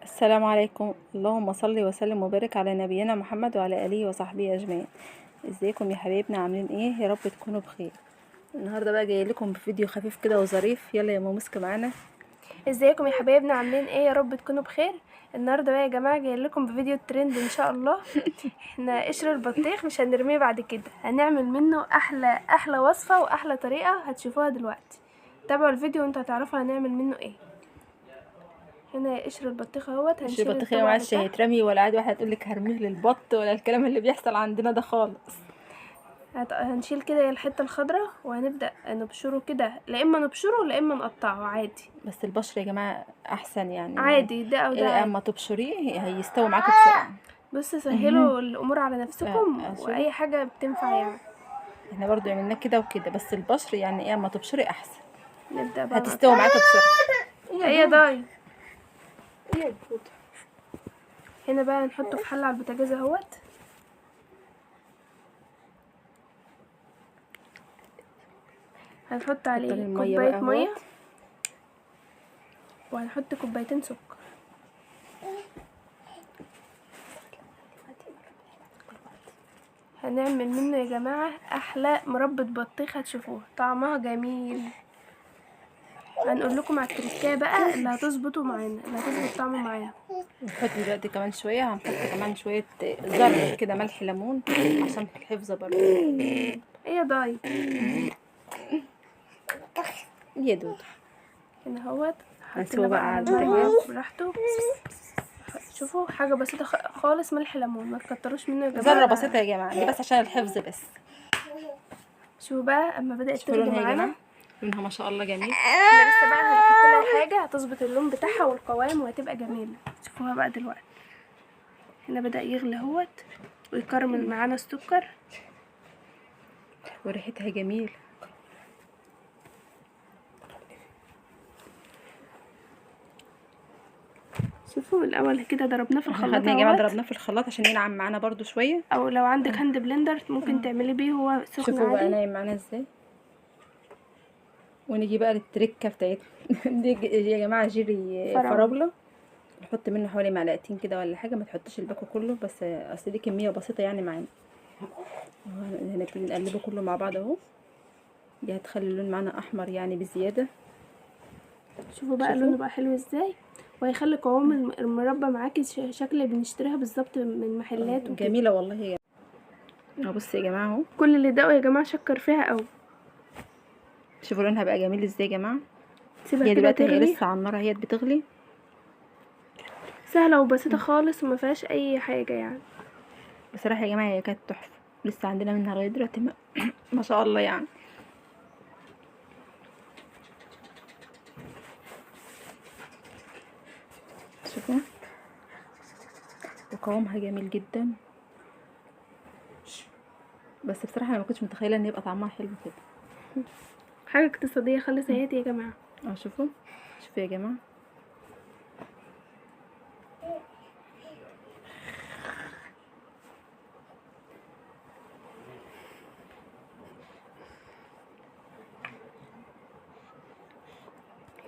السلام عليكم. اللهم صل وسلم وبارك على نبينا محمد وعلى اله وصحبه اجمعين. ازيكم يا حبايبنا، عاملين ايه؟ يا رب تكونوا بخير. النهارده بقى جاي لكم بفيديو خفيف كده وظريف. يلا يا ماما مسك معانا. ازيكم يا حبايبنا، عاملين ايه؟ يا رب تكونوا بخير. النهارده بقى يا جماعة جاي لكم بفيديو ترند ان شاء الله. احنا قشر البطيخ مش هنرميه بعد كده، هنعمل منه احلى احلى وصفه واحلى طريقه هتشوفوها دلوقتي. تابعوا الفيديو وانتوا هتعرفوا هنعمل منه ايه. هنا قشر البطيخ اهوت، هنشيل البطيخ ما عادش هيترمي ولا عاد واحدة تقول لك هرميه للبط ولا الكلام اللي بيحصل عندنا ده خالص. هنشيل كده الحتة الخضراء وهنبدا نبشره كده، لا اما نبشره لا اما نقطعه عادي، بس البشر يا جماعة احسن يعني، عادي ده او ده عادي. اما تبشريه هيستوي معاكم بسرعة. بصوا سهلوا الامور على نفسكم واي حاجة بتنفع يعني. احنا برضو عملناه كده وكده، بس البشر يعني ايه، اما تبشري احسن. نبدا بقى هتستوي معاكم بسرعة. ايه يا داي، هنا بقى هنحطه في حله على البوتاجاز اهوت. هنحط عليه كوباية مية وهنحط كوبايتين سكر. هنعمل منه يا جماعة احلى مربى بطيخ هتشوفوه، طعمها جميل. هنقول لكم على التركايه بقى اللي هتظبطه معانا، اللي هتظبط طعمه معانا. نحط دلوقتي كمان شوية، هنحط كمان شوية ذره كده ملح ليمون عشان الحفظ برضه. ايه يا داي، يا دودو. هنا اهوت هنسيبه بقى على البوتاجاز براحته. شوفوا حاجة بسيطة خالص، ملح ليمون ما تكتروش منه يا جماعة، ذره بسيطة يا جماعة دي بس عشان الحفظ بس. شوفوا بقى اما بدات تغلي معانا، لونها ما شاء الله جميل. احنا لسه بقى هنحط لها حاجة هتظبط اللون بتاعها والقوام وهتبقى جميلة. شوفوها بقى دلوقتي. هنا بدا يغلي اهوت ويكرمل معانا السكر وريحتها جميل. شوفوا الاول كده ضربناه في الخلاط يا جماعة، ضربناه في الخلاط عشان ينعم معانا برده شوية، او لو عندك hand blender ممكن تعملي بيه، هو سخن عادي. شوفوا بقى نايم معانا ازاي. ونيجي بقى للتركه بتاعتنا دي يا جماعة، جيري فراوله، نحط منه حوالي معلقتين كده ولا حاجة، ما تحطش الباكو كله بس اصل دي كمية بسيطة يعني معانا. هنبتدي نقلبه كله مع بعض اهو. دي هتخلي اللون معانا احمر يعني بزيادة. شوفوا بقى لونه بقى حلو ازاي، وهيخلي قوام المربى معاكي شكل بنشتريها بالظبط من محلات. جميلة والله يا جماعة. بصوا يا جماعة اهو، كل اللي دقوا يا جماعة شكر فيها قوي. شوفوا لونها بقى جميل ازاي يا جماعة. سيبها هي كده دلوقتي هي تغلي، لسه على النار اهي بتغلي. سهلة وبسيطة خالص وما فيهاش اي حاجة يعني. بصراحة يا جماعة هي كانت تحفة، لسه عندنا منها لغاية دلوقتي ما شاء الله يعني. شوفوا وقوامها جميل جدا، بس بصراحة انا ما كنتش متخيله ان يبقى طعمها حلو كده. حاجة اقتصادية خالص اهي يا جماعة. شوفوا شوفوا يا جماعة.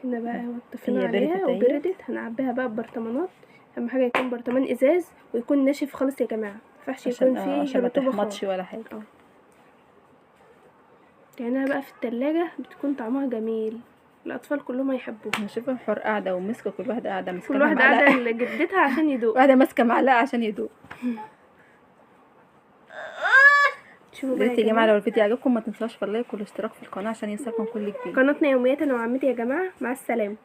هنا بقى طفينا عليها وبردت. هنعبيها بقى ببرطمانات. اهم حاجة يكون برطمان ازاز ويكون ناشف خالص يا جماعة، ما ينفعش يكون فيه رطوبة خالص ولا حاجة. لانها بقى في التلاجة بتكون طعمها جميل، الاطفال كلهم هيحبوها. شوفوا حر قاعدة ومسكه، كل واحدة قاعدة ماسكه، كل واحدة قاعدة لجدتها عشان يدوق، واحدة ماسكه معلقه عشان يدوق. شوفوا بقى يا جماعة، لو الفيديو عجبكم ما تنسوش في ال like والاشتراك في القناة عشان يوصلكم كل جديد. قناتنا يوميات انا وعمتي يا جماعة. مع السلامة.